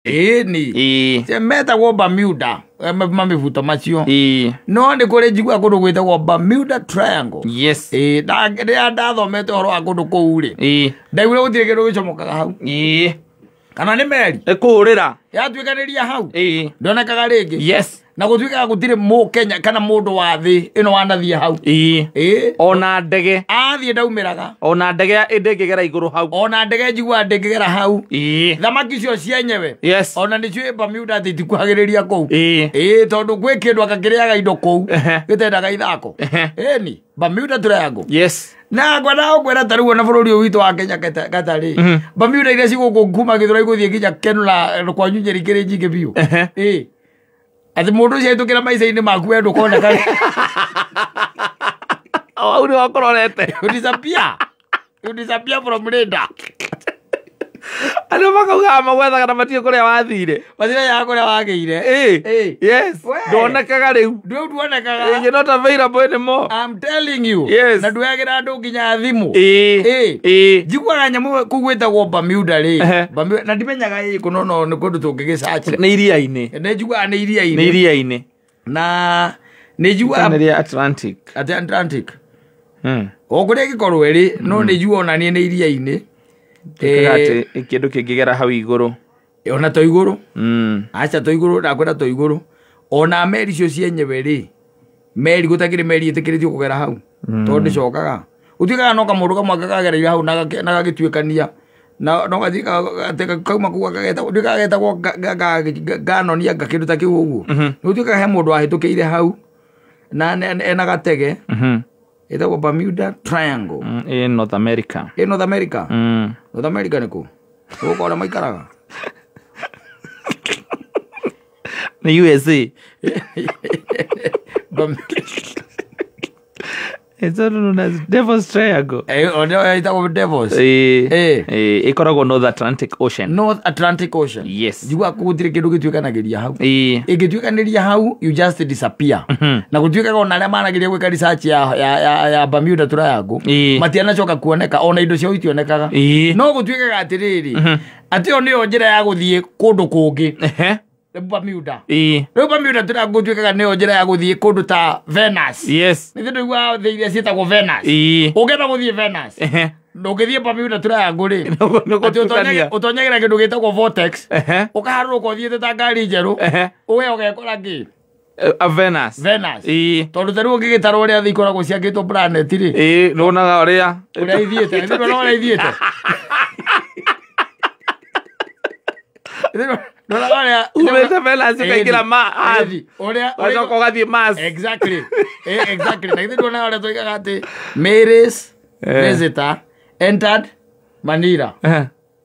Ĩni. Metagwo Bermuda, mamĩbuto macio. No nĩ kũrĩ njiguaga kũndũ gwĩtagwo Bermuda Triangle. Yes. Ĩĩ, rĩrĩa ndathomete ũhoro wa kũndũ kũu rĩ, ndaiguire gũtirĩ kĩndũ gĩcomokaga hau. Kana nĩ meri Nĩ kũũrĩra. Yatuĩkanĩria hau, ndĩonekaga rĩngĩ. Yes. Na gũtuĩkaga gũtirĩ mũkenya kana mũndũ wa thĩ ĩno wanathiĩ hau. Ĩĩ. Ona ndege. Athiĩ ndaumĩraga. Ona ndege ndĩngĩgera igũrũ hau. Ona ndege njiguaga ndĩngĩgera hau. Thamaki icio cienyewe, ona nĩcio Bermuda atĩ itikuhagĩrĩria kũu. Ĩĩ, tondũ gwĩ kĩndũ anga kĩrĩaga indo kũu gĩtendaga ithako. Ĩni Bermuda Triangle. Yes. Na ngwendaga gũkwĩra ta rĩu ona bũrũri ũyũ witũ wa Kenya gatarĩ Bermuda iria cigũkũ kuma Gĩthũrai gũthiĩ nginya Kenura kwanyu Nyeri kĩrĩ nyingĩ biũ. Ĩĩ, atĩ mũndũ ũcio ahĩtũkĩra maica-inĩ maku we ndũkoneka. O hau nĩ wakororete. You disappear, you disappear from radar. Andũ makaugaga magwethaga na matiũĩ kũrĩa wathire. Matimenyaga kũrĩa wagĩire. Ĩĩ. Yes. We. Ndwonekaga rĩu. Ndũ nduonekaga. You're not available anymore. I'm telling you. Yes. Na nduoyagĩra andũ nginya thimũ. Ĩĩ. Ĩĩ. Njiguaga nyamũ kũu gwĩtagwo Bermuda rĩ. Bermuda, na ndimenyaga ĩ kũ, no nĩ kũndũ tũngĩgĩcaci. Nĩ iria-inĩ. Nĩ njiguaga nĩ iria-inĩ. Nĩ iria-inĩ. Na nĩ njiguaga Nĩ rĩa Atlantic. Atĩ Atlantic. O kũrĩa ĩngĩkorwo ĩrĩ, no nĩ njiguaga ona niĩ nĩ iria-inĩ. Tuĩkaga atĩ kĩndũ kĩngĩgera hau igũrũ. Ona to igũrũ. Aca, to igũrũ, ndakwĩra to igũrũ. Ona meri icio cienyewe rĩ, meri gũtakĩrĩ meri ĩtĩkĩrĩtio kũgera hau, tondũ ndĩcokaga. Gũtuĩkaga no kamũndũ kamwe kagereire hau na gagĩtuĩkania na no gathiĩ kauma kũu kagetagwo, ndũĩ kagetagwo nganonia nga kĩndũ ta kĩu ũguo. Gũtuĩkaga he mũndũ wahĩtũkĩire hau na ena gatege. Ĩtagwo Bermuda Triangle. Ĩ North America. Ĩ North America. North America nĩ kũ? Gũkũ arĩa maikaraga. Nĩ USA. It's also known as Devil's Triangle. Ona ĩtagwo Devil's. Ĩĩ. Ĩĩ, ĩkoragwo North Atlantic Ocean. North Atlantic Ocean. Yes. Njiguaga kũu gũtirĩ kĩndũ gĩtuĩkanagĩria hau. Ĩngĩtuĩkanĩria hau, you just disappear. Na gũtuĩkaga ona arĩa manageria gwĩka research ya Bermuda Triangle, matianacoka kuoneka, ona indo ciao itionekaga. No gũtuĩkaga atĩrĩrĩ, atĩ ĩyo nĩyo njĩra ya gũthiĩ kũndũ kũngĩ. Bermuda. Rĩu Bermuda Triangle gũtuĩkaga nĩyo njĩra ya gũthiĩ kũndũ ta Venus. Yes. Nĩ ndũiguaga thĩ iria ciĩtagwo Venus? Ũngĩenda gũthiĩ Venus, ndũngĩthiĩ Bermuda Triangle rĩ, Nĩ atĩ gũtukania. ũtonyagĩra kĩndũ gĩtagwo vortex, ũkaharũrũka ũthiĩte ta ngari njerũ, ũwe ũgekora kĩ? A Venus. Venus. Ĩĩ. Tondũ ta rĩu ũngĩgĩtarwo ũrĩa thĩ ikoragwo ciakĩtwo planet rĩ, Ĩĩ, nĩwonaga ũrĩa ũrĩa ithiĩte, nĩ ndũrona ũrĩa ithiĩte? Ndũrona ũrĩa Umĩte Venus ũkaingĩra Earth. Ĩĩ, ũrĩa Ũgacoka ũgathiĩ Mars. Exactly. Exactly. Na githĩ ndũrona ũrĩa tũigaga atĩ Mary's visitor entered Manila?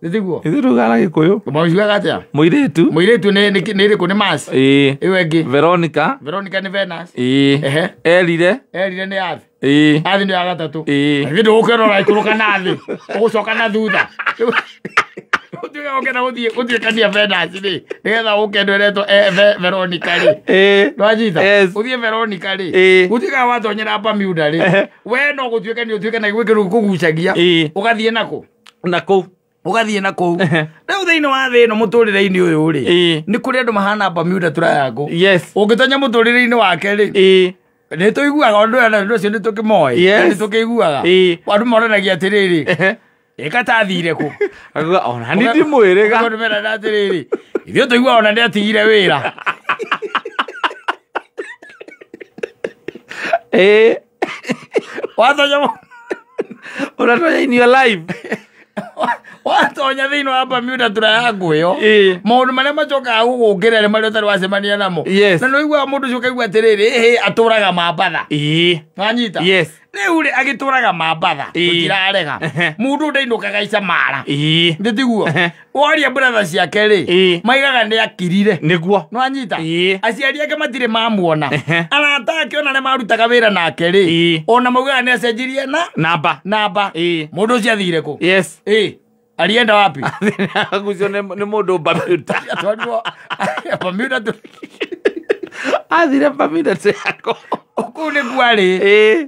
Nĩ tiguo? Ithuĩ tugaga na Gĩkũyũ. Maugaga atĩa? Mũirĩtu. Mũirĩtu nĩ ĩrĩkũ? Nĩ Mars? Ĩĩ. Ĩyo ĩngĩ? Veronica. Veronica nĩ Venus. Ĩĩ. Erire. Erire nĩ Earth. Ĩĩ. Earth nĩ ya gatatũ. Ĩĩ. Githĩ ndũgũkĩona ũraikũrũka na thĩ, ũgũcoka na thutha. Ũtuĩke ũkĩenda gũthiĩ gũtuĩkania Venus rĩ, nĩgetha ũke ĩno ĩretwo Veronica rĩ. Ndwanyita? Yes. Ũthiĩ Veronica rĩ, gũtuĩkaga watonyera Bermuda rĩ, we no gũtuĩkania ũtuĩkanagia gwĩ kĩndũ gĩkũgucagia, ũgathiĩ nakũ? Na kũu. Ũgathiĩ na kũu. Rĩu thĩinĩ wa thĩ ĩno mũtũrĩre-inĩ ũyũ rĩ, nĩ kũrĩ andũ mahana Bermuda Triangle. Yes. Ũngĩtonya mũtũrĩre-inĩ wake rĩ, nĩ tũiguaga ũndũ ũyũ na ũndũ ũcio nĩ tũkĩmoĩ. Yes. Nĩ tũkĩiguaga. Andũ moranagia atĩrĩrĩ, ĩka tathire kũ? Akauga, ona nĩ ndimwĩrĩga. Ũguo nĩmerana atĩrĩrĩ, ithuĩ tũiguaga ona nĩ atigire wĩra. Watonya Ũratonya in your life. Watonya thĩinĩ wa Bermuda Triangle ĩyo, maũndũ marĩa macokaga gũgũkĩra nĩ marĩa ũtarĩ wacemania namo. Yes. Na nĩũiguaga mũndũ ũcio ũkaigua atĩrĩrĩ, ĩhĩ atũraga Mambatha. Wanyita? Yes. Rĩu rĩ, agĩtũraga Mambatha, tũtirarega. Mũndũ ndainũkaga icamara. Nĩ tiguo? Waria brother ciake rĩ, maigaga nĩ akirire. Nĩguo. Nĩwanyita? Ĩĩ. Aciari ake matirĩ mamuona. Arata ake ona arĩa marutaga wĩra nake rĩ, ona maugaga nĩ acenjirie na Namba. namba. Mũndũ ũcio athire kũ? Yes. Ĩĩ. Alienda wapi? Agucio nĩ mũndũ Bermuda. Atwarirwo Bermuda tu. Athire Bermuda Triangle. Kũu nĩ kwarĩ. Ĩĩ.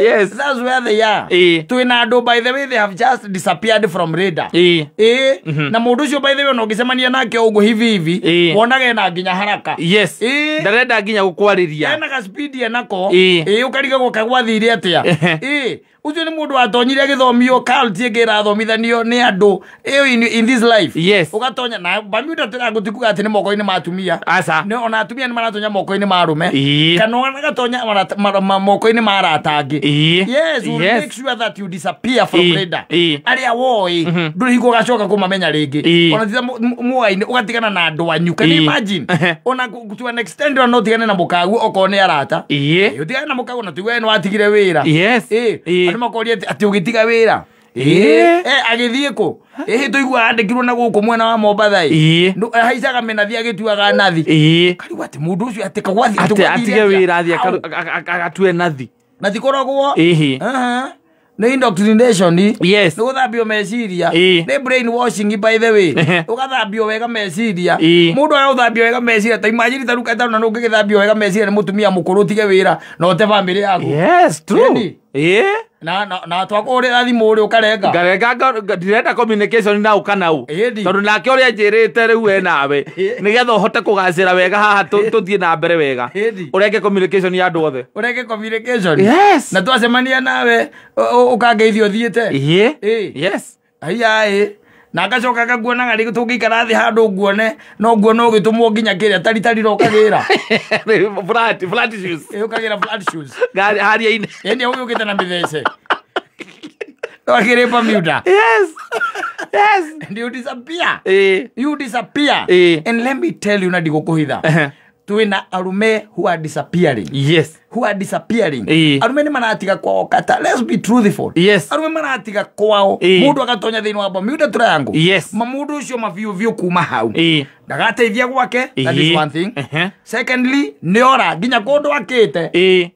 Yes. That's where they are. Ĩĩ. Twĩna andũ, by the way, they have just disappeared from radar. Ĩĩ. Ĩĩ, na mũndũ ũcio, by the way, ona ũngĩcemania nake ũguo hivi hivi, Ĩĩ. wonaga ena nginya haraka. Yes. Ĩĩ. Ndarenda nginya gũkwarĩria. Ena ga speed enako. Ĩĩ. Ĩĩ, ũkarigagwo kagwathire atĩa. Ĩĩ, ũcio nĩ mũndũ watonyire agĩthomio cult ĩngĩ ĩrathomithanio nĩ andũ ĩyo in this life. Yes. Ũgatonya na Bermuda Triangle, ti kuga atĩ nĩ moko-inĩ ma atumia. Aca. Ona atumia nĩ maratonya moko-inĩ ma arũme, Ĩĩ. kana agatonya moko-inĩ ma arata angĩ. Ĩĩ. Yes, we'll Yes. make sure that you disappear from Ĩĩ. radar. Ĩĩ. Arĩa woĩ ndũrĩ hingo ũgacoka kũmamenya rĩngĩ. Ĩĩ. Ona tita mũainĩ ũgatigana na andũ anyu. Can you Ĩĩ. imagine? Ona to an extent, ona no ũtigane na mũkaguo okorwo nĩ arata. Ĩĩ. Ĩĩ, ũtigane na mũkaguo na tuge nĩ watigire wĩra. Yes. Ĩĩ, Ĩĩ. andũ makoria atĩ ũgĩtiga wĩra. Ĩĩ. Agĩthiĩ kũ? Ĩhĩ, tũigua andĩkirwo na gũkũ mwena wa Mombatha ĩ. Ĩĩ. Ahaicaga mĩnathi agĩtuaga nathi. Ĩĩ. Karigwo atĩ mũndũ ũcio atĩ kagwathi Atĩ atige wĩra athiĩ agatue nathi. Na tikoragwo. Ĩhĩ. Aha. Nĩ indoctrination. Yes. Nĩ gũthambio meciria. Ĩĩ. Nĩ brain washing, by the way. Ehe. Ũgathambio wega meciria. Ĩĩ. Mũndũ agũthambio wega meciria, ta imagine ta rĩu ta na ũngĩgĩthambio wega meciria nĩ mũtumia mũkũrũ, ũtige wĩra na ũte bamĩrĩ yaku. Yes, true. Ĩni. Ĩĩ. Na twakũhũrĩra thimũ rĩ, ũkarenga. Ngarenga ndirenda communication na ũka nau. Ĩni. Tondũ nake ũrĩa njĩrĩte rĩu we nawe nĩgetha ũhote kũgacĩra wega haha, tũthiĩ na mbere wega, Ĩni. ũrenge communication ya andũ othe. Ũrenge communication. Yes. Na twacemania nawe ũkangeithio ũthiĩte. Ĩĩ. Ĩĩ. Yes. Aiya, ĩ, na ngacoka ngakuonaga rĩngĩ tũngĩikara thĩ handũ nguone no nguone ũgĩtũmwo nginya kĩrĩa taritarira ũkagĩra. Flat shoes. Ĩ, ũkagĩra flat shoes. Ngari haria-inĩ. Ĩni ũgĩũkĩte na mĩthece wakĩrĩ Bermuda. Yes. And you disappear. Ĩĩ. You disappear. Ĩĩ. And let me tell you, na ndigũkũhitha, twĩna arume who are disappearing, Yes. who are disappearing. Ĩĩ. Arume nĩ maratiga kwao kata, let's be truthful. Yes. Arume maratiga kwao. Ĩĩ. Mũndũ agatonya thĩinĩ wa Bermuda Triangle. Yes. Ma mũndũ ũcio mabiũ biũ kuma hau Ĩĩ. ndagateithia gwake. That is Ĩĩ. one thing. Ehe. Secondly, nĩ ora nginya kũndũ akĩte. Ĩĩ.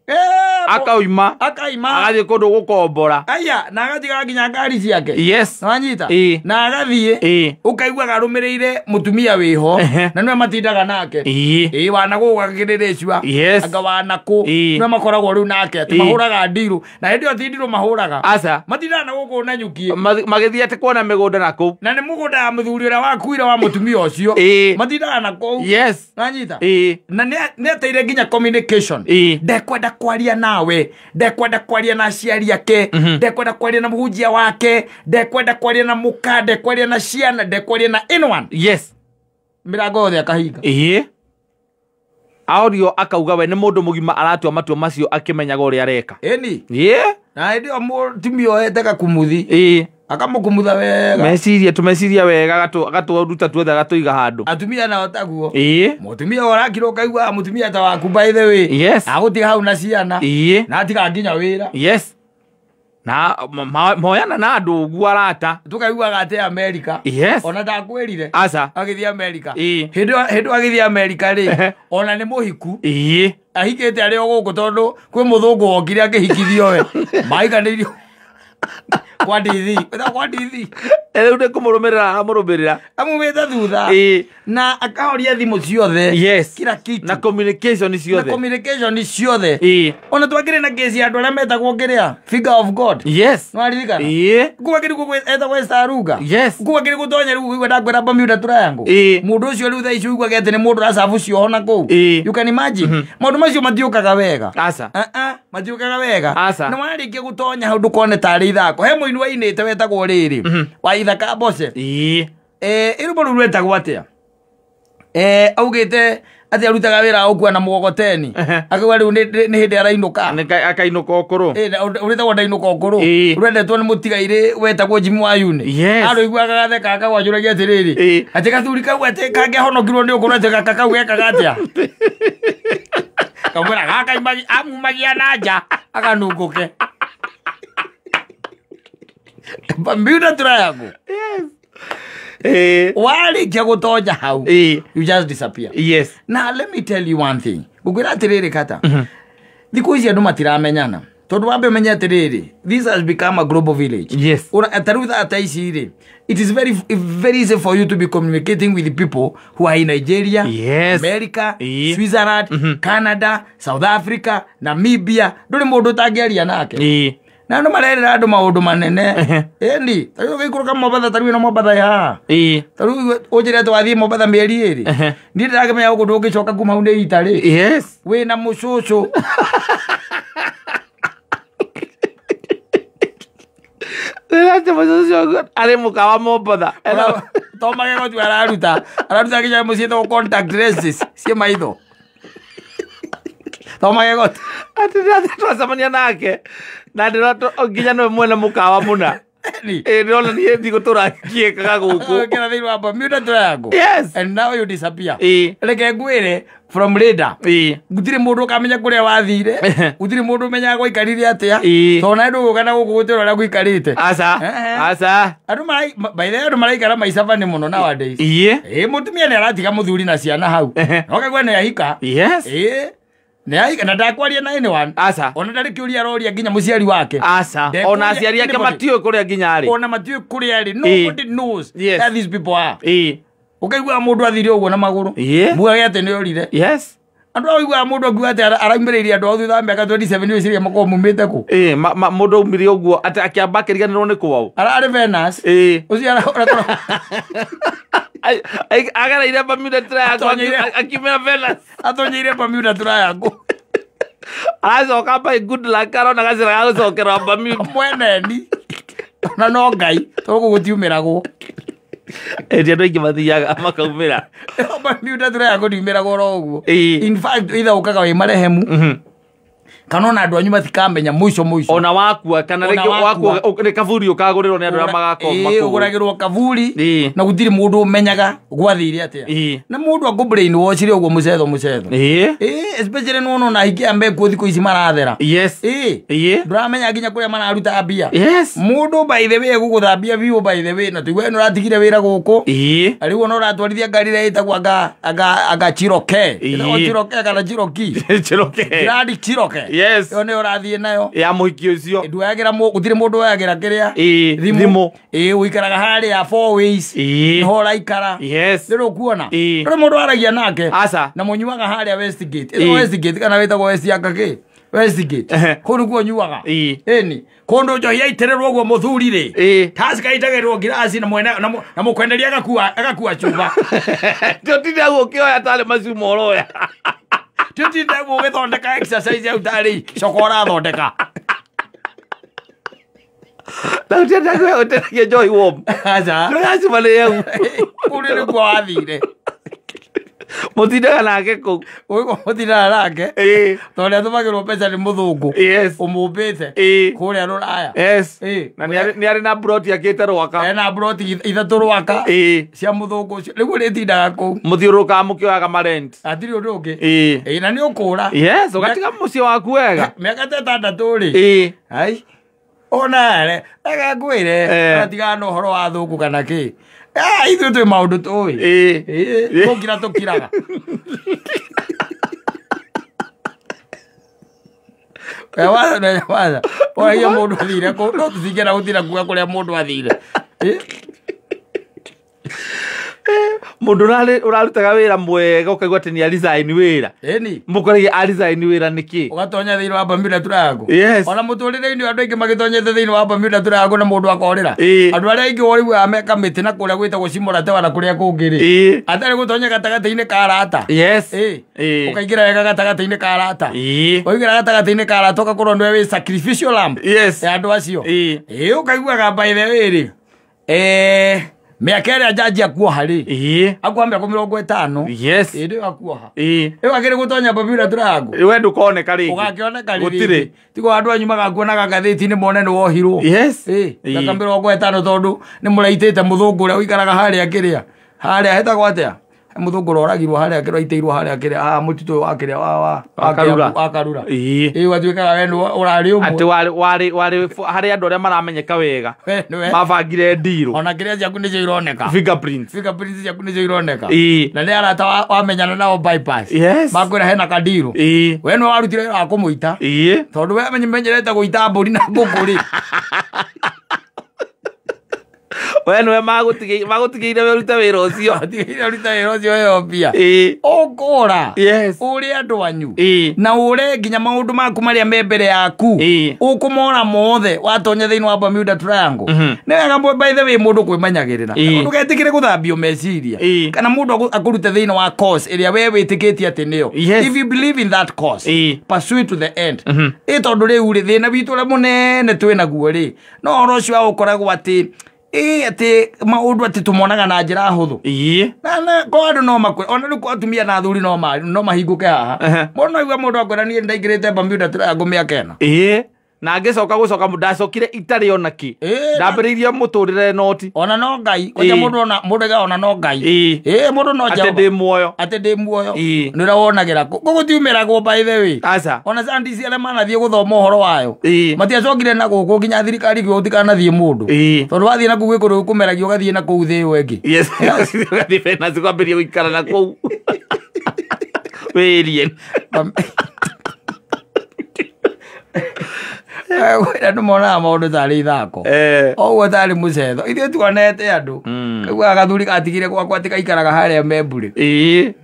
Akauma. Akaima. Agathiĩ kũndũ gũkombora. Aya, na agatiga nginya ngari ciake. Yes. Nĩwanyita? Ĩĩ. Na agathiĩ. Ĩĩ. Ũkaiguaga arũmĩrĩire mũtumia wĩho, Ehe. na nĩwe matindaga nake. Ĩĩ. Ĩĩ, wanagũ gakĩrĩrĩcua. Yes. Anga wanakũ. Ĩĩ. Nĩwe makoragwo rĩu nake atĩ Ĩĩ. mahũraga ndirũ, na hĩndĩ ĩyo ti ndirũ mahũraga. Aca. Matindaga na gũkũ na nyuki. Magĩthiĩ atĩ kuona mĩgũnda na kũu. Na nĩ mũgũnda wa mũthuri ũrĩa wakuire wa mũtumia ũcio. Ĩĩ. Matindaga na kũu. Yes. Nanyita? Ĩĩ. Na nĩ ateire nginya communication. Ĩĩ. Ndekwenda kwaria nawe, ndekwenda kwaria na aciari ake, ndekwenda kwaria na mũhunjia wake, ndekwenda kwaria na mũka, ndekwaria na ciana, ndekwaria na anyone. Yes. Mĩrango yothe akahinga. Ĩĩ, aorio akauga we nĩ mũndũ mũgima aratua matua macio akĩmenyaga ũrĩa areka. Ĩni. Ĩĩ. Na hĩndĩ ĩyo mũtumia oete gakumuthi, Ĩĩ. akamũkumutha wega. Meciria tũmeciria wega, agatũruta tuothe, agatũiga handũ. Atumia nao taguo. Ĩĩ. Mũtumia ũrakira ũkaigua mũtumia ta waku, by the way, Yes. agũtiga hau na ciana, Ĩĩ. na atiga nginya wĩra. Yes, na moyana na andũ ũguo arata. Tũkaiguaga atĩ America. Yes. Ona ndakwĩrire Aca. agĩthiĩ America. Ĩĩ. Hĩndĩ ĩyo agĩthiĩ America rĩ, ona nĩ mũhiku, Ĩĩ. ahikĩte arĩ o gũkũ, tondũ kwĩ mũthũngũ wokire akĩhikithio we maiganĩirio kwa ndithi. Wĩtagwo kwa ndithi. Rĩu nĩ kũmũrũmĩrĩra aramũrũmĩrĩra. Amumĩte thutha. Ĩĩ. Na akahoria thimũ ciothe. Yes. Kila kitu. Na communication Na ciothe. Communication ciothe. Ĩĩ. Ona twakĩrĩ na kesi ya andũ arĩa metagwo kĩrĩa finger of God. Yes. Nĩwaririkana? Ĩĩ. Kuga kĩrĩ etagwo Estaruga. Yes. Kuga kĩrĩ gũtonya rĩu ũigua ndakwĩra Bermuda Triangle. Ĩĩ. Mũndũ ũcio rĩu thaa ici ũiguaga atĩ nĩ mũndũ ũracabu cioho na kũu. Ĩĩ. You can imagine. Maũndũ macio matiũkaga wega. Aca. Ah, ah, matiũkaga wega. Aca. Na warĩkia gũtonya hau ndũkone tarĩ ithako. He mũini wainĩte wetagwo rĩrĩ wa Ithaka Mbose. Ĩĩ. Ĩrũmbo rũu rwetagwo atĩa? Augĩte atĩ arutaga wĩra wa gũkua na mũgogoteni. Ehe. Akauga rĩu nĩ hĩndĩ arainũka. Akainũka ũkũrũ. Ũrĩtagwo ndainũka ũkũrũ. Ĩĩ. Rwendetwo nĩ mũtigairĩ wetagwo Jimmy wa Yune. Yes. Arũiguaga gatheka akagwajũragia atĩrĩrĩ, Ĩĩ. atĩ gathuri kau atĩ kangĩahonokirwo nĩ ũkũrũ, atĩ gaka kau gekaga atĩa? Kamwĩra gaka amumagia na nja akanungũke. Bermuda Triangle. Ĩĩ. Warĩkia gũtonya hau, Ĩĩ. you just disappear. Yes. Now let me tell you one thing, ngũkwĩra atĩrĩrĩ, kata thikũ ici andũ matiramenyana. Tondũ wambe ũmenye atĩrĩrĩ, this has become a global village. Yes. Ta rĩu thaa ta ici rĩ, it is very, very easy for you to be communicating with people who are in Nigeria, Yes. America, Ĩĩ. Switzerland, Canada, South Africa, Namibia. Ndũrĩ mũndũ ũtangĩaria nake. Ĩĩ. Na andũ marerĩra andũ maũndũ manene. Ĩni ta rĩu ũgĩikũrũka Mombatha, ta rĩu ĩno Mombatha ĩ haha, Ĩĩ. ta rĩu ũnjĩre atĩ wathiĩ Mombatha mĩeri 2, niĩ ndĩrakĩmenya gũkũ ndũngĩcoka kuma hau nĩ itarĩ Yes. wĩna mũcũcũ. Rĩrĩa mũcũcũ arĩ mũkawa Mombatha. To magego tu araruta nginya mũciĩ to contact lenses ciĩ maitho, to magego tu. Atĩ ndĩrathiĩ twacemania nake na ndĩrona nginya nĩwe mwene mũkawa mũna. Ĩni. Ĩĩ, ndĩrona niĩ ndigũtũra ngĩkaga gũkũ. Ũkĩra thĩinĩ wa Bermuda Triangle. Yes. And now you disappear. Ĩĩ. Reke ngwĩre, from radar Ĩĩ. gũtirĩ mũndũ ũkamenya kũrĩa wathire, gũtirĩ mũndũ ũmenyaga gwaikarire atĩa, Ĩĩ. tondũ nawe ndũgũka na gũkũ gũtĩra ũrĩa gũikarĩte. Aca. Ehe. Aca. Andũ by the way, andũ maraikara maica bani mũno nowadays. Ĩĩ. Ĩĩ, mũtumia nĩ aratiga mũthuri na ciana hau. Ũkaigua nĩ ahika. Yes. Ĩĩ, nĩ ahika na ndakwaria na anyone. Aca. Ona ndarĩ kĩũria aroria nginya mũciari wake. Aca. Ndekũria Ona aciari ake anybody. matiũĩ kũrĩa nginya arĩ. Ona matiũĩ kũrĩa arĩ. Nobody knows Yes. where these people are. Ĩĩ. Ũkaigua mũndũ athire ũguo na magũrũ. Ĩĩ. Mugage atĩ nĩ orire. Yes. Andũ ao ũiguaga mũndũ akiuga atĩ araumĩrĩire andũ ao thutha wa mĩaka 27, wĩciria makorwo mumĩte kũ? Ĩĩ, mũndũ aumire ũguo atĩ akĩamba akĩriganĩrwo nĩ kwao. Ararĩ Venus. Ĩĩ. Ũcio arakorwo Agereire Bermuda Triangle Atonyeire. akiumĩra Venus. Atonyeire Bermuda Triangle. Aracoka by good luck arona gacĩra ga gũcokera Bermuda. Mweneni na no Ngai, tondũ gũkũ gũtiumĩragwo. Ĩĩ, ti andũ aingĩ mathiaga makaumĩra. Bermuda Triangle ndiumĩragwo oro ũguo. Ĩĩ. In fact, either ũkaga wĩ marehemu kana ona andũ anyu matikamenya mũico mũico. Ona wakua kana Ona rĩngĩ wakua. wakua nĩ kaburi ũkagũrĩrwo nĩ andũ arĩa magakorwo Ĩĩ, makũgũrĩte. ũgũragĩrwo kaburi Ĩĩ. na gũtirĩ mũndũ ũmenyaga gwathire atĩa. Ĩĩ. Na mũndũ akũ brainwash ũguo mũcetho mũcetho. Ĩĩ. Ĩĩ, especially nĩwona ona aingĩ a mekuo thikũ ici marathera. Yes. Ĩĩ. Ĩĩ. Ndũramenya nginya kũrĩa mararuta mbia. Yes. Mũndũ by the way egũgũthambia biũ by the way, na tũigue nĩ ũratigire wĩra gũkũ. Ĩĩ. Rĩu ona ũratwarithia ngari ĩrĩa ĩtagwo anga Cherokee. Ĩtagwo Ĩĩ. Cherokee kana Cherokee? Cherokee. Grand Cherokee. Yes. Ĩyo nĩyo ũrathiĩ nayo. Ya mũhiki ũcio. Nduoyagĩra gũtirĩ mũndũ woyagĩra kĩrĩa. Ĩĩ. Thimũ. Ĩĩ, ũikaraga harĩa Four Ways. Ĩĩ. Nĩho ũraikara. Yes. Rĩrĩ ũkuona. Ĩĩ. Ndũrĩ mũndũ waragia nake. Aca. Na mũnyuaga harĩa Westgate. Ĩĩ. Ĩtagwo Westgate kana wĩtagwo West anga kĩ? Westgate. Ehe. Kũu nĩkuo nyuaga. Ĩĩ. Ĩni. Kũndũ njohi yaitĩrĩrwo ũguo mũthuri rĩ. Ĩĩ. Taska itagĩrwo ngiraci na mwene na mũkwenderia agakua cuba. Tũtinde hau ũkĩoya tarĩ macuma ũroya. Tũtinde ũguo ũgĩthondeka exercise hau tarĩ coka ũrathondeka. Na ũtinde ũteragia njohi warm. Aca. Ndũgacuma nĩ hau. Kũu nĩkuo wathire. Mũtindaga nake kũu. Ũguo mũtindaga nake. Ĩĩ. Tondũ nĩatũmagĩrwo mbeca nĩ mũthũngũ. Yes. Ũmũmbĩte. Ĩĩ. Kũrĩa rũraya. Yes. Ĩĩ. Na nĩ arĩ na broti akĩte Rwaka. Ena broti 3 Rwaka. Ĩĩ. Cia mũthũngũ ũcio. Rĩu ũrĩtindaga kũu. Mũthiũrũrũkaga mũkĩoyaga marent. Hatirĩ ũndũ ũngĩ. Ĩĩ. Ĩĩ, na nĩ ũkũra. Yes, ũgatiga mũciĩ waku wega. Mĩaka ta 6 rĩ. Ĩĩ. Ai. Ona re, reke ngwĩre, Eh. tigana na ũhoro wa thũngũ kana kĩ. Ah, ithuĩ twĩ maũndũ tũĩ. Ĩĩ. Ĩĩ, tũkira tũkiraga. Watha, watha. Oragia mũndũ athire kũ, no tũtingĩenda gũtinda kuga kũrĩa mũndũ athire. Ĩĩ. Mũndũ ũrarutaga wĩra mwega ũkaigua atĩ nĩ aresign wĩra. Ĩni. Mũkoragia aresign wĩra nĩkĩ? Ũgatonya thĩinĩ wa Bermuda Triangle. Yes. Ona mũtũrĩre-inĩ andũ aingĩ magĩtonyete thĩinĩ wa Bermuda Triangle na mũndũ akorĩra. Ĩĩ. Andũ arĩa aingĩ ũiguaga me kamĩtĩ na kũrĩa gwĩtagwo Cimoratewa na kũrĩa kũngĩ rĩ. Ĩĩ. Atarĩ gũtonya gatagatĩ-inĩ ka arata. Yes. Ĩĩ. Ĩĩ. Ũkaingĩra wega gatagatĩ-inĩ ka arata. Ĩĩ. Waingĩra gatagatĩ-inĩ ka arata ũgakorwo nĩwe wĩ sacrificial lamb Yes. ya andũ acio. Ĩĩ. Ĩĩ, ũkaiguaga by the way rĩ. Mĩaka ĩrĩa njanjia kuoha rĩ. Ĩĩ. Akuoha mĩaka 50. Yes. Ĩĩ, nĩyo akuoha. Ĩĩ. Ĩyo akĩrĩ gũtonya Bermuda Triangle. We ndũkoneka rĩngĩ. Ũgakĩoneka rĩ Gũtirĩ. rĩngĩ. Tigo andũ anyu magakuonaga ngathĩti-inĩ mone nĩ wohirwo. Yes. Ĩĩ, Ĩĩ. mĩaka 50 tondũ nĩ mũraitĩte mũthũngũ ũrĩa ũikaraga harĩa kĩrĩa. Harĩa hetagwo atĩa? Muthungu roragirwo haria kĩroitĩirwo haria kĩrĩa haha mũtitũ ũyũ wa kĩrĩa wa Wa Karura. wa Karura. Ĩĩ. Ĩĩ gwatuĩkaga we nĩwe ũrarĩ ũmwe. Atĩ warĩ harĩ andũ arĩa maramenyeka wega. We nĩwe. Mabangire ndirũ. Ona kĩrĩa ciaku nĩcio ironeka. Fingerprints. Fingerprints ciaku nĩcio ironeka. Ĩĩ. Na nĩ arata wamenyana nao bypass. Yes. Makwĩra hena kandirũ. Ĩĩ. We nĩwe warutire wĩra wa kũmũita. Ĩĩ. Tondũ we menyerete gũita mbũri na ngũkũ rĩ. We nĩwe magũtigĩire we ũrute wĩra ũcio. Atigĩire ũrute wĩra ũcio heo mbia. Ĩĩ. Ũkũra. Yes. Ũrĩ andũ anyu. Ĩĩ. Na ũre nginya maũndũ maku marĩa me mbere yaku. Ĩĩ. Ũkũmora mothe watonya thĩinĩ wa Bermuda Triangle. Mhm. Nĩ wega by the way mũndũ kwĩmenyagĩrĩra. Ĩĩ. Ndũgetĩkĩre gũthambio meciria. Ĩĩ. Kana mũndũ akũrute thĩinĩ wa course ĩrĩa we wĩtĩkĩtie atĩ nĩyo. Yes. If you believe in that course, Ĩĩ. pursue it to the end. Mhm. Ĩ tondũ rĩu rĩ thĩna witũ ũrĩa mũnene twĩnaguo rĩ no ũhoro ũcio wa gũkoragwo atĩ ĩ atĩ maũndũ atĩ tũmonaga na njĩra hũthũ. Ĩĩ. Na kwa andũ no makwĩra ona rĩu kwa atumia na athuri no mahingũke haha. Ehe. Mũndũ no aigue mũndũ akwĩra niĩ ndaingĩrĩte Bermuda Triangle mĩaka ĩna. Ĩĩ. Na ngĩcoka gũcoka ndacokire itarĩ ona kĩ. Ĩĩ, Ndambĩrĩirie mũtũrĩre noti. Ona no Ngai. Kwanja Ĩĩ. mũndũ ona mũndũ aigaga ona no Ngai. Ĩĩ. Ĩĩ mũndũ no Atĩ Jehova. ndĩ muoyo. Atĩ ndĩ muoyo. Ĩĩ. Nĩ ũrĩa wonagĩra kũ. Gũgũtiumĩragwo by the way. Aca. Ona scientists arĩa manathiĩ gũthoma ũhoro wayo. Ĩĩ. Matiacokire na gũkũ nginya thirikari ĩkiuga gũtikanathiĩ mũndũ. Ĩĩ. Tondũ wathiĩ na kũu gwĩ kũndũ gũkũmeragia ũgathiĩ na kũu thĩ ĩyo ĩngĩ. Yes. Ũgathiĩ Venus kwambĩrĩria gũikara na kũu. Wĩrie. Andũ monaga maũndũ tarĩ ithako. Oguo tarĩ mũcetho. Ithuĩ tuonete andũ. Kaiguaga gathuri gatigire gwakwa atĩ gaikaraga harĩa Membure. Ĩĩ.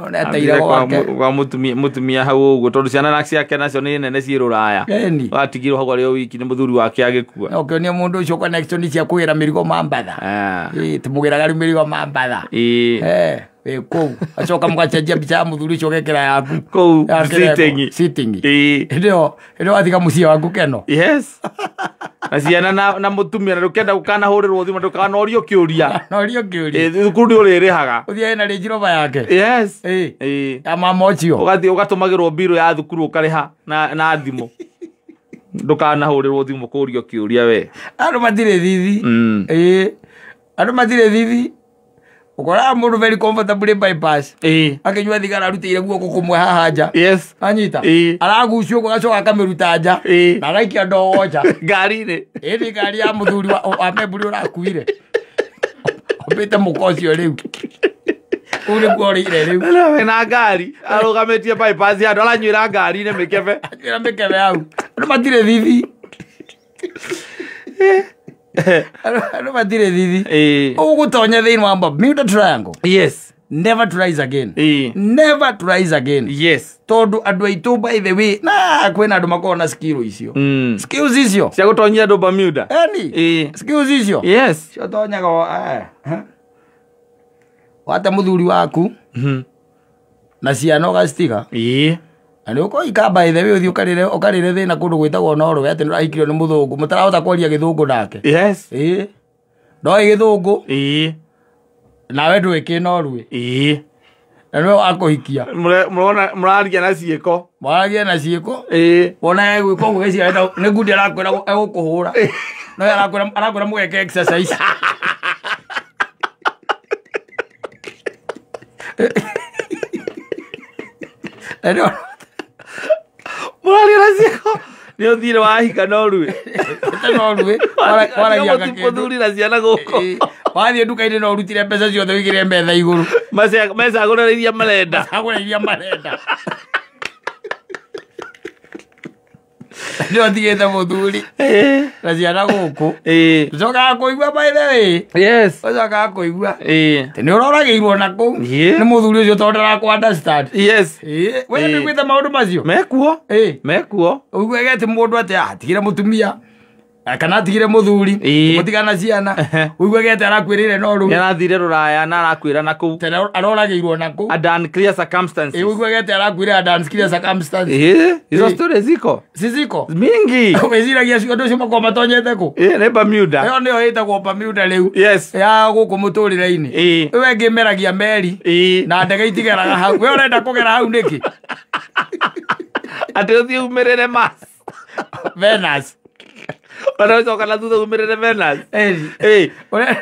Ona eteire gwake. Kwa mũtumia hau ũguo tondũ ciana na ciake nacio nĩ nene ciĩ rũraya. Ĩni. Watigirwo hau arĩ o wiki nĩ mũthuri wake agĩkua. No ũkĩonia mũndũ ũcio connection cia kũgĩra mĩrigo Mambatha. Ĩĩ tũmũgĩraga rĩu mĩrigo Mambatha. Ĩĩ. Wĩ kũu. Acoka mũgacenjia mbica ya mũthuri ũcio ũgekĩra yaku. Kũu Ya kĩrĩa sitting. Sitting. Ĩĩ. Hĩndĩ ĩyo watiga mũciĩ waku keno. Yes. Na ciana na mũtumia na ndũkenda gũkanahũrĩrwo thimũ ndũkanorio kĩũria. Norio kĩũria. Ĩĩ thukuru nĩ ũrĩrĩhaga. Ũthiĩ na Range Rover yake. Yes. Ĩĩ. Ĩĩ. Ya mama ũcio. Ũgathiĩ ũgatũmagĩrwo mbirũ ya thukuru ũkarĩha na thimũ. Ndũkanahũrĩrwo thimũ kũũrio kĩũria we. Andũ matirĩ thithi. Ĩĩ. Andũ matirĩ thithi. Ũkoraga mũndũ very comfortable bypass. Ĩĩ. Akĩnyua thigara arutĩire guoko kũmwe haha nja. Yes. Anyita. Ĩĩ. Aragucio ũguo agacoka akamĩruta nja. Ĩĩ. Na agaikia ndogo nja. Ngari-inĩ. Ĩĩ nĩ ngari ya mũthuri wa Memburi ũrakuire. Ombĩte mũka ũcio rĩu. Kũu nĩkuo ũrĩire rĩu. Wĩna ngari arũgamĩtie bypass ya andũ aranyuĩra ngari-inĩ mĩkebe. Anyuĩra mĩkebe hau. Andũ matirĩ thithi. Andũ matirĩ thithi. Ĩĩ. Ũgũtonya thĩinĩ wa Bermuda Triangle. Yes. Never to rise again. Ĩĩ. Never to rise again. Yes. Tondũ andũ aitũ by the way na kwĩna andũ makoragwo na skill icio. Skills icio. Cia gũtonyia andũ Bermuda. Eni. Ĩĩ. Skills icio. Yes. Cio tonyaga wate mũthuri waku na ciana ũgacitiga. Ĩĩ. Na nĩ ũkoika by the way ũthiĩ ũkarĩre thĩna kũndũ gwĩtagwo Norway atĩ nĩũrahikirio nĩ mũthũngũ mũtarahota kwaria gĩthũngũ nake. Yes. Ĩĩ. Ndoĩ gĩthũngũ. Ĩĩ. Nawe ndũĩ kĩ Norway. Ĩĩ. Na nĩwe wakũhikia. Mũrona mũraria na ciĩko. Mwaragia na ciĩko. Ĩĩ. Wona egwĩka ũguo gĩciria nĩ ngundi arakwĩra egũkũhũra. No arakwĩra mũgeke exercise. Na nĩwe Mũraria na ciĩko. Nĩ ũthire wahika Norway. Norway. Waragia gakĩndũ. Mũthuri na ciana gũkũ. Wathiĩ nduka-inĩ no ũrutire mbeca ciothe ũigĩre metha igũrũ. Mecagũrĩre iria marenda. Mecagũrĩre iria marenda. Nĩ ũtigĩte mũthuri na ciana gũkũ. Ũcokaga kũigua by the way. Yes. Ũcokaga kũigua. Ĩĩ. Nĩ ũroragĩirwo na kũu. Nĩ mũthuri ũcio tondũ ndarakũ understand. Yes. Ĩĩ. We nĩũiguĩte maũndũ macio? Mekuo. Ĩĩ. Mekuo. Ũiguage atĩ mũndũ atĩ atigire mũtumia kana atigire mũthuri mũtigana ciana ũiguage atĩ arakuĩrĩire Norway. Nĩ arathire rũraya na arakuĩra na kũu. Tena aroragĩirwo na kũu. Under unclear circumstances. Ĩĩ ũiguage atĩ arakuĩrĩire under unclear circumstances. Ĩĩ, hizo stories ziko. Si ziko? Mingi. Wĩciragia andũ acio makoragwo matonyete kũ? Ĩĩ, nĩ Bermuda. Ĩyo nĩyo ĩtagwo Bermuda rĩu. Yes. Ya gũkũ mũtũrĩre-inĩ. Ĩĩ. Ĩyo ĩngĩ ĩmeragia meri. Ĩĩ. Na ndege itigeraga hau. We ũrenda kũgera hau nĩkĩ? Atĩ ũthiĩ umĩrĩre Mars. Venus. Ũracoka na thutha umĩrĩre Venus. Ĩĩ.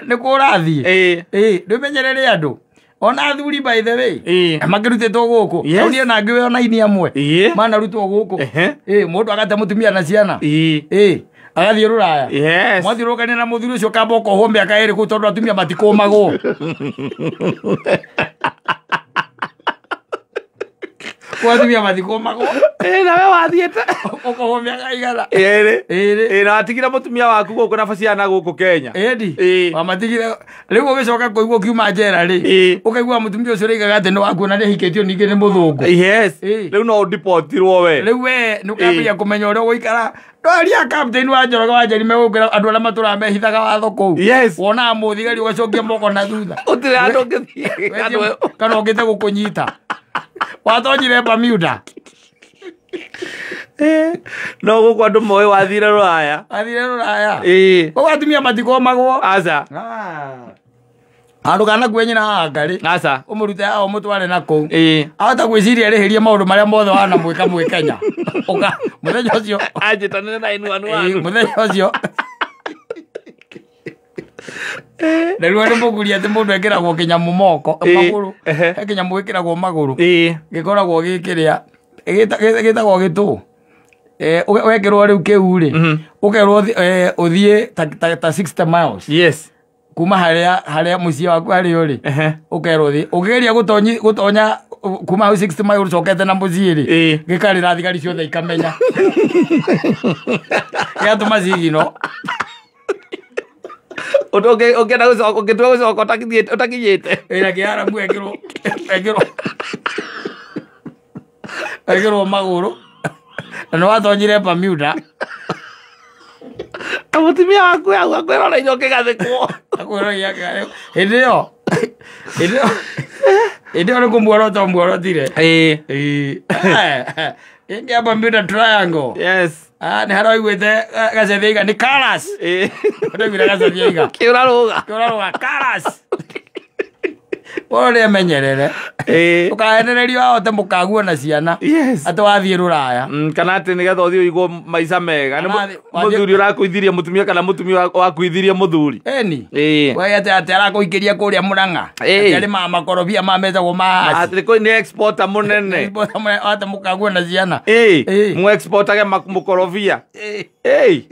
Nĩ kũ ũrathiĩ? Ĩĩ. Ĩĩ, ndũmenyerere andũ. Ona athuri by the way. Ĩĩ. Makĩrutĩtwo gũkũ. Yes. Rĩu niĩ na ngĩwe ona ini amwe. Ĩĩ. Manarutwo gũkũ. Ehe. Ĩĩ, mũndũ agate mũtumia na ciana. Ĩĩ. Ĩĩ, agathiĩ rũraya. Yes. Mwathiũrũrũkania na mũthuri ũcio kamba ũkohwo mĩaka ĩrĩ kũu tondũ atumia matikũmagwo. Kũu atumia matikũmagwo. Ĩĩ, nawe wathiĩte. Ũkohwo mĩaka igana. Ĩrĩ. Ĩrĩ. Ĩĩ, na watigire mũtumia waku gũkũ na ciana gũkũ Kenya. Ĩndi. Ĩĩ. Wamatigire rĩu ũgĩcoka kũigua ũkiuma njera rĩ. Ĩĩ. Ũkaigua mũtumia ũcio ũraigaga atĩ nĩ waku na nĩahikĩtio ningĩ nĩ mũthũngũ. Yes. Ĩĩ. Rĩu no ũdipotirwo we. Rĩu we nĩ ũkambĩrĩria kũmenya ũrĩa ũgũikara. Ndwaria captain wa Njoroge wa Njeri megũkĩra andũ arĩa matũraga mehithaga watho kũu. Yes. Wonaga mũthigari ũgacokia moko na thutha. Gũtirĩ handũ ũngĩthiĩ. Andũ- Kana ũngĩte gũkũnyita. Watonyire Bermuda. Ĩĩ. No gũkũ andũ moĩ wathire rũraya. Athire rũraya. Ĩĩ. Koguo atumia matikomagwo. Aca. Handũ kana kue nyina haha rĩ. Aca. Ũmũrute haha ũmũtware na kũu. Ĩĩ. Ahota gwĩciria arĩhĩrie maũndũ marĩa mothe wanamwĩka mwĩ Kenya. Ũka mũthenya ũcio Anjĩtanĩre na inuanu Ĩĩ, wanu. mũthenya ũcio na rĩu nĩ mũguri atĩ mũndũ ekĩragwo kĩnyamũ moko Ĩĩ, magũrũ ehe. he kĩnyamũ gĩkĩragwo magũrũ Ĩĩ. gĩkoragwo gĩkĩrĩa gĩtagwo gĩtũ. Wekĩrwo rĩu kĩu rĩ Mhm. ũkerwo ũthiĩ ta 60 miles Yes. kuma harĩa mũciĩ waku harĩ ũrĩ Ehe. ũkerwo ũthiĩ ũkĩgeria gũtonya kuma hau 60 miles ũcokete na mũciĩ rĩ Ĩĩ. gĩkarĩra thigari ciothe ikamenya gĩgatũma cigino Ũngĩenda gũcoka ũngĩtua gũcoka ũtakinyĩte. ĩra kĩaramu ekĩrwo ekĩrwo ekĩrwo magũrũ na nĩ watonyire Bermuda Na mũtumia waku hau akwĩroreire ũkĩgathĩkwo. akwĩroria hĩndĩ ĩyo hĩndĩ ĩyo nĩ kũmuorota muorotire. Ĩĩ. Ĩngĩ Bermuda Triangle. Yes. Ah, nĩ haroiguĩte gacethi iga nĩ Karas. Ĩĩ. Ndaiguire gacethi iga Kĩũra rũga. kĩũrarũga Karas. Ũyũ nĩ emenyerere. Ĩĩ. Ũkahenererio ahote mũkaguo na ciana. Yes. Atĩ wathiĩ rũraya. Kana atĩ nĩgetha ũthiĩ ũigwo maica mega. Nĩ Kana mũthuri ũrakuithirie mũtumia kana mũtumia wakuithirie mũthuri. Ĩni. Ĩĩ. We atĩ arakũikĩria kũrĩa Mũrang'a. Ĩĩ. Atĩ arĩmaga makorobia mametagwo mahaci. Atĩ nĩ exporter mũnene. Atĩ mũkaguo na ciana. Ĩĩ. Ĩĩ. Mũ exportage mũkorobia. Ĩĩ. Ĩĩ.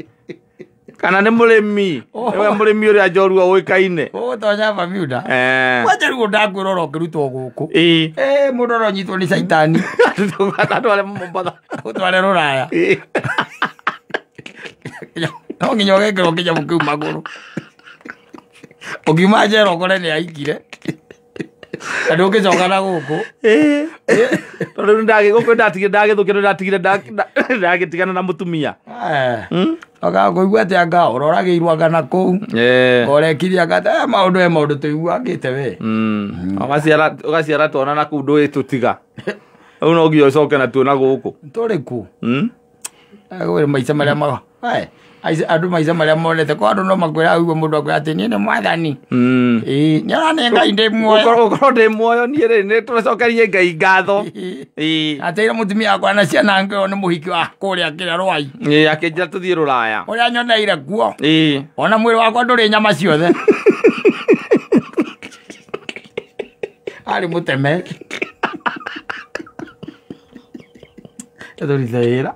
Kana nĩ mũrĩmi. Oh. Nĩwe mũrĩmi ũrĩa njorua ũĩkaine. Ũgũtonya Bermuda. Eh. Kwanja rĩu ndakwĩrora ũkĩrutwo gũkũ. Ĩĩ. Ĩĩ mũndũ aronyitwo nĩ caitani. Atware Mombatha. Ũtware rũraya. Ĩĩ. No nginya ũgekĩrwo kĩnyamũ kĩu magũrũ. Ũkiuma njera ũkore nĩ aikire. Na ndũngĩcoka na gũkũ. Ĩĩ. Tondũ rĩu ndagĩgũkũ ndatigire ndagĩthũkia ndatigire ndagĩtigana na mũtumia. Okaga kũigua atĩ anga ũroragĩirwo anga na kũu. Ĩĩ. Ũrekire anga maũndũ he maũndũ tũiguangĩte we. Ũgaciara twana na kũu ndũĩ tũtiga. Rĩu no nginya ũcoke natuo na gũkũ. Tũrĩ ku. Gwĩ maica marĩa ma andũ maica marĩa monete kwa andũ no makwĩra ũguo mũndũ akwĩra atĩ niĩ nĩ mwathani. Ĩĩ nĩona nĩ Ngai ndĩ muoyo. Ũkorwo ndĩ muoyo niĩ rĩ nĩ tũcokerie Ngai ngatho. Ĩĩ. Ateire mũtumia wakwa na ciana ngĩo nĩ mũhiki wa kũrĩa kĩrĩa Rwai. Ĩĩ akĩnjĩra tũthiĩ rũraya. Ũrĩa nyoneire kuo. Ĩĩ. Ona mwĩrĩ wakwa ndũrĩ nyama ciothe. Arĩ mũteme. Tũrute wĩra.